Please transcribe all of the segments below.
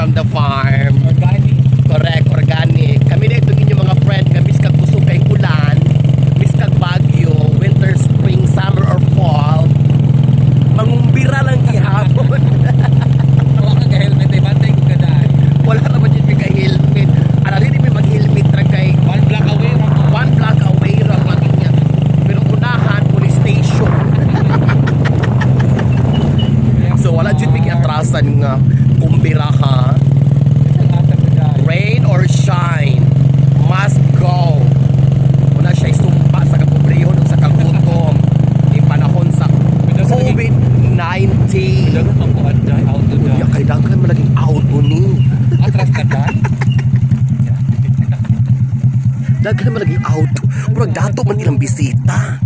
from the farm. Organic. Correct, organic. Kami na itong inyong mga friend nga miskag kusog kay ulan, miskag bagyo, winter, spring, summer, or fall. Mangumbira lang gihapon. Wala ka ka-helmet ay bantay ko kada. Wala naman yun may ka-helmet. Ano rin may mag-helmet ra kay One block away ra ko. one block away ra lagi niya. Pero unahan, police station. So wala jud may atrasan nga kumbira ka. Rain or shine, must go. Una siya sumpa sa kapobrehon ug sa kagutom. Ni panahon sa COVID-19. Dagan pang kuan dai auto dai. Unya kay daghan man laging auto ni. Atras ka dai. Daghan man laging auto. Murag dato man ilang bisita.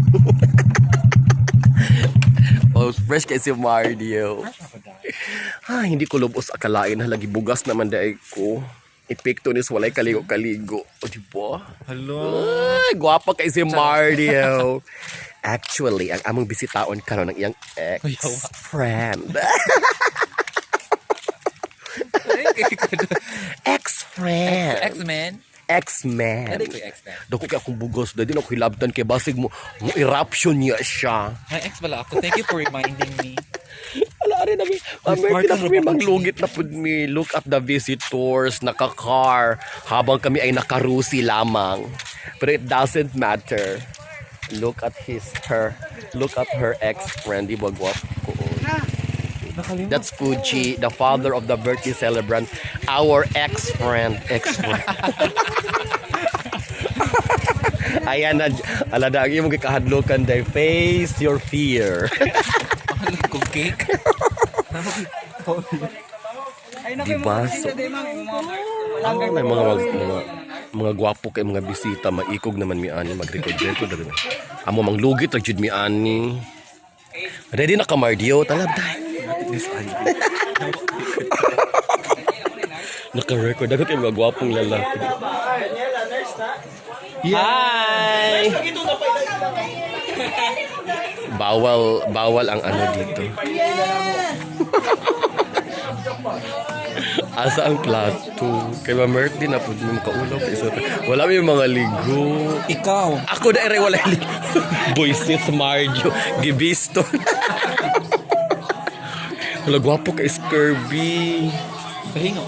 Oh, fresh kay si Mario. Ah, hindi ko lubos akalain na lagi bugas naman dahil ko. Epekto ni walay kaligo-kaligo. O, di ba? Hello. Ay, gwapa kay si Mario. Actually, ang among bisitaon karon ang iyang ex-friend. Ex-friend. X-Men. Ex-man. Dali ko ex na. Dako kay akong bugos dahil din ako hilabtan kay basig mo mo eruption niya siya. May ex bala ako. Thank you for reminding me. Ala rin namin. Amer, smart na ang kami robot. maglugit na pud mi. Look at the visitors, naka-car, habang kami ay nakarusi lamang. Pero it doesn't matter. Look at his, her, look at her ex-friend, di ba gwapo? That's Fuji, the father of the birthday celebrant, our ex-friend, ex-friend. Ayan na, ala na, ang imong gikahadlokan day, face your fear. Mahal ko cake. Diba? So, oh, may mga gwapo kay mga bisita maikog naman mi ani mag-record record dali. Amo manglugit ra jud mi ani. Ready na ka Mardio, talab tay. Naka-record dapat kay mga gwapong lalaki. Hi! Bawal bawal ang ano dito. Asa ang plato? Kay Ma'am Mert din na po may makaulaw kay isa. Wala may mga ligo. Ikaw. Ako na ere wala ligo. Boysit Marjo gibisto. Wala gwapo kay Kirby. Pahingo.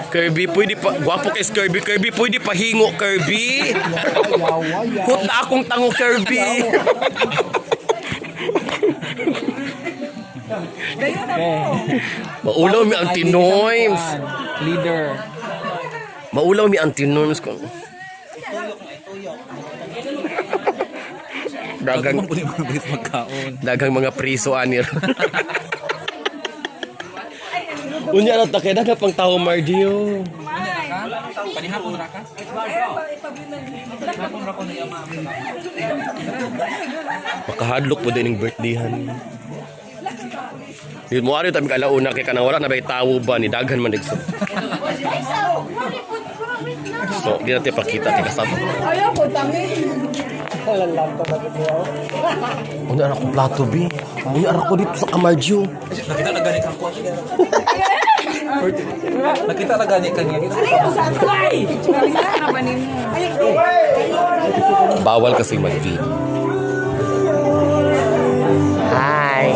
Kirby pwede pa gwapo kay Kirby. Kirby pwede pahingo Kirby. Hot na akong tango Kirby. Maulaw mi ang Tinoyms. Leader. Maulaw mi ang Tinoyms ko. Dagang Dagang pud mga bis magkaon. dagang mga priso ani. Unya na ta kay dagang pang tawo Mardio. Panihapon ra ka? Panihapon ra ko na yama. Makahadlok po din ang birthdayhan. Di mo ari tabi kalauna kay kanang wala na bay tawo ba ni daghan man digso. So, di natin pakita kay kasama. Ayaw ko, tangi. Unya ra ko plato bi. Unya ra ko dito sa Kamardio. Nakita na gani kang kuan. Nakita na gani kang niya. Bawal kasi mag-video. Hi.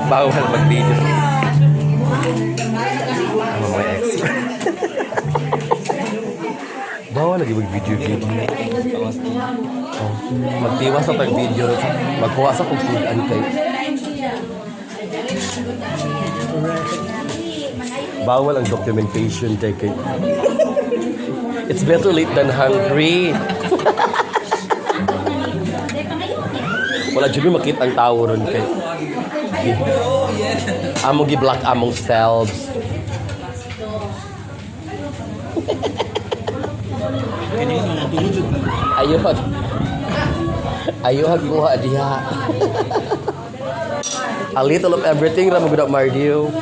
Bawal mag-video. Ano mga ex? Bawal lagi mag-video video. Oh, magtiwas sa pag-video. Magkuha sa kung sudan kay. Bawal ang documentation kay kay. It's better late than hungry. Wala jud mi makita ang tao ron kay. Among gi-block among selves. Ayun. Ayun kuha diha. A little of everything ra mo gud Mardio.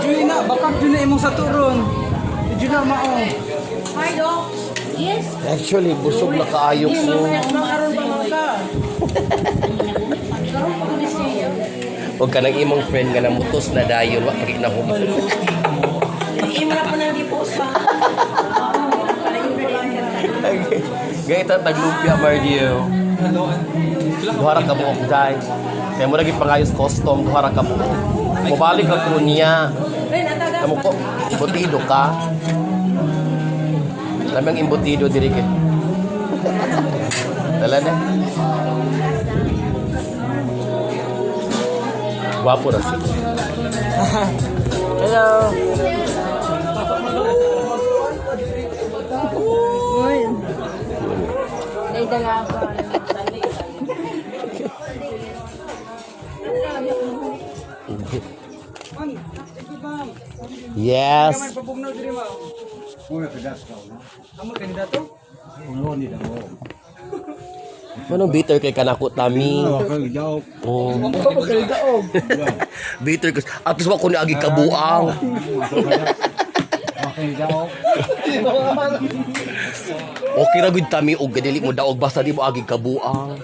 Diyo na, bakak yun na imong sa turon. Diyo na mao. Hi, dog. Actually, busog na kaayo ko. Huwag ka ng imong friend nga namutos na dayon, wa pag inahom. Imo na po nang gipost pa. Gayta taglumpia Mardio. Hello. Duha ra ka buok day. Kaya mo lagi pangayos custom, duha ra ka buok. Mobalik ra ko niya. Amo ko, embutido ka. Lamang embutido diri kay. Dala na. Gwapo ra siya. Hello. Ay, dala ako. Yes. Manong bitter kay kanako tami. Oh. Bitter kasi at least wa ko ni agi kabuang. Okay ra gud tami og dili mo daog basta di mo agi kabuang.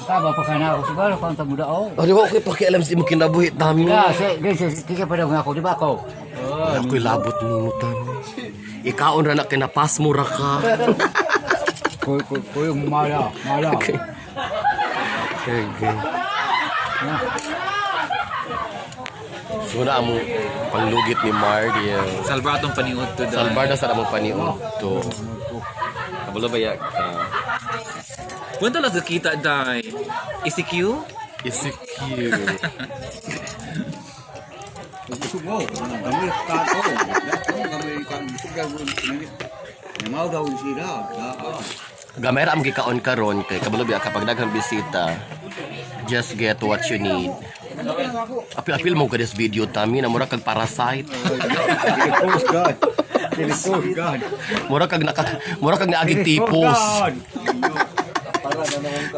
Tama pa ka na ako. Siguro kung ang muda oh. Ano ba okay pakialam sa imong kinabuhi tami. Ya, si si si si pa daw nga ako, di ba ako? Ako'y labot nimo tami. Ikaon ra na kinapas mo ra ka. Ko ko ko yung mala, mala. Okay. Okay. So na amo panglugit ni Mardy. Salvar atong paniud to dai. Salvar na sa among paniud to. Kabalo ba ya ka? Kwento lang sa kita dai. ECQ? Is it cute? Gamay ra ang gikaon karon kay kabalo ba kapag daghang bisita. Just get what you need. Apil-apil mo ka this video tami na mura kag parasite. Mura kag naagig tipos.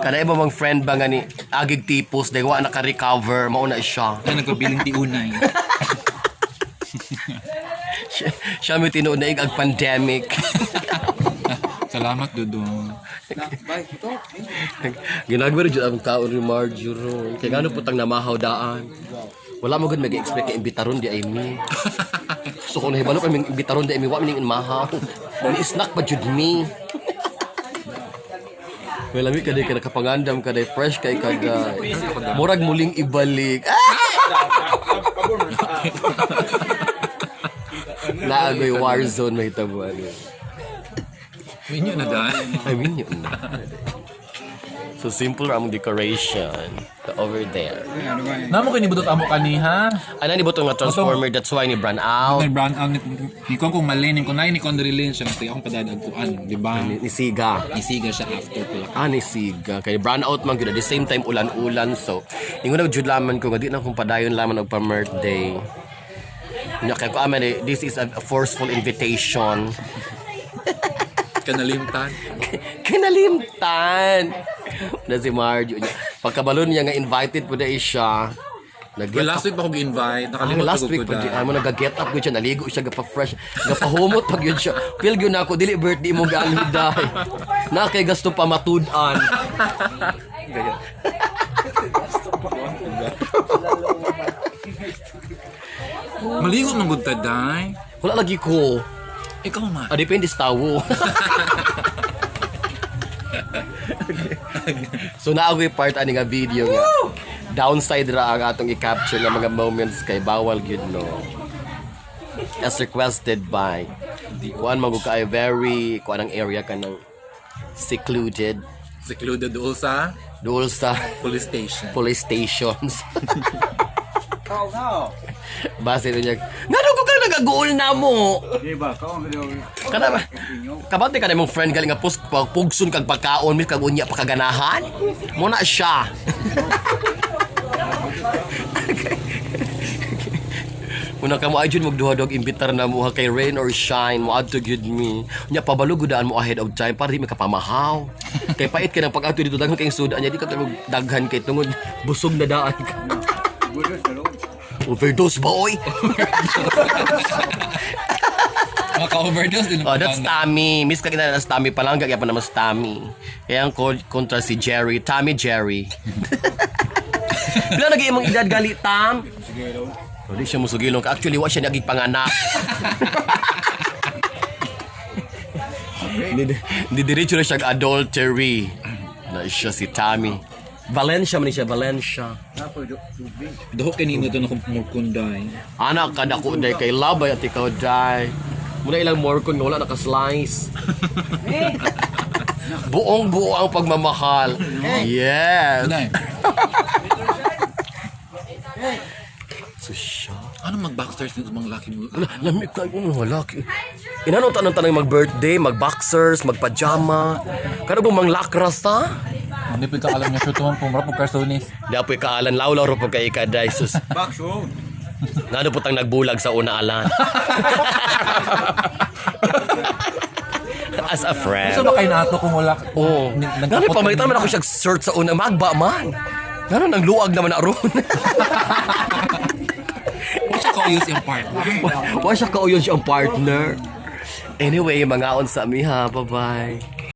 Kana iba mang friend ba nga ni agig tipos dahil wa naka-recover mao na siya. Ay nagpabiling tiunay. Siya may tinuod na ig ang pandemic. Salamat Dudong. Ginagwero jud ang kaon ni Marjorie. Kay ngano putang namahaw daan. Wala mo gud mag-expect kay imbitaron di ay mi. So kung nahibalo pa ming imbitaron di ay mi wa mi ning mahaw. Ni snack pa jud mi. Well, lami ka di ka nakapangandam ka day fresh kay kada. Murag muling ibalik. Ah! Naagoy war zone may tabuan. Minyo na dai. I mean yun na. So simple ra among decoration. The over there. Namo kay nibudot amo kaniha. Ano ni butong nga transformer, that's why ni brand out. Ang brown out ni kon kung malin ni kon ni kon rilin siya kay akong padadagkuan, di ba? Ni Siga. Isiga siya after pila. Ah, ni Siga. Kay brown out man gyud at the same time ulan-ulan. So, ingon na jud laman ko nga di na kung padayon laman og pa-birthday. Nya kay ko aman eh, this is a forceful invitation. Kanalimtan. Kinalimtan. Na si Marjo. Pagkabalon niya nga invited po na siya. Nag Well, last week pa ko gi-invite. Ang Nakalimot last ko week ko pa di, dai. mo nag-get up gyud siya, naligo siya, gapa-fresh, gapahumot pag yun siya. Feel gyud na ako dili birthday mo gaano day. Na kay gasto pa matud-an. Ganyan. Maligo man gud ta dai. Wala lagi ko. Ikaw man. Ah, depende sa tawo. So naagoy part ani nga video nga. Downside ra ang atong i-capture nga mga moments kay bawal gyud no. As requested by kuan man gud kaayo very kuan ang area kanang secluded Secluded dool sa dool sa police station. police stations. Base niya, ngano ko ka nagaguol na mo? Kana ba? Kabante ka na imong friend galing nga pus pugsun kag pagkaon mis kag unya pa kaganahan. Mo na siya. Una ka mo ay jud magduha dog imbitar na mo ha kay rain or shine mo adto gyud mi. Nya pabalo gudaan mo ahead of time para di makapamahaw. Kay pait kay nang pag-adto dito daghan kay sudan nya di ka tayong daghan kay tungod busog na daan ka. Overdose ba oy? Maka-overdose din. Oh, that's Tommy. Miss ka na si Tommy palangga kaya pa naman si Tommy. Kaya ang kontra si Jerry, Tommy Jerry. Pila naging imong edad gali Tam? Hindi siya musugilong. Actually, wa siya naging panganak. Hindi diretso na siya adultery. Na siya si Tommy. Valencia man ni siya, Valencia. Duho kay nino to na kung murkunday. Anak ka dako day kay labay at ikaw day. Muna ilang morcon nga wala naka-slice. Buong buo ang pagmamahal. Yes. Day. So siya. Ano mag-boxers nito mga laki mo? Wala, lamig kayo mga laki. Inano tanong tanong mag-birthday, mag-boxers, magpajama. Kano ba mang lakras ha? Hindi pa ka alam niya shoot man pumra pug karsonis. Di apoy kaalan lawlaw ro pag kay kaday sus. Ngano putang nagbulag sa una alan. As a friend. So ba kay nato kung wala? Oo. Ngano pamalitan man ako siya shirt sa una magba man. Ngano nang luag naman na ron. Wala ka use yung partner. Wa siya kauyon siya ang partner. Anyway, mga on sa mi ha. Bye-bye.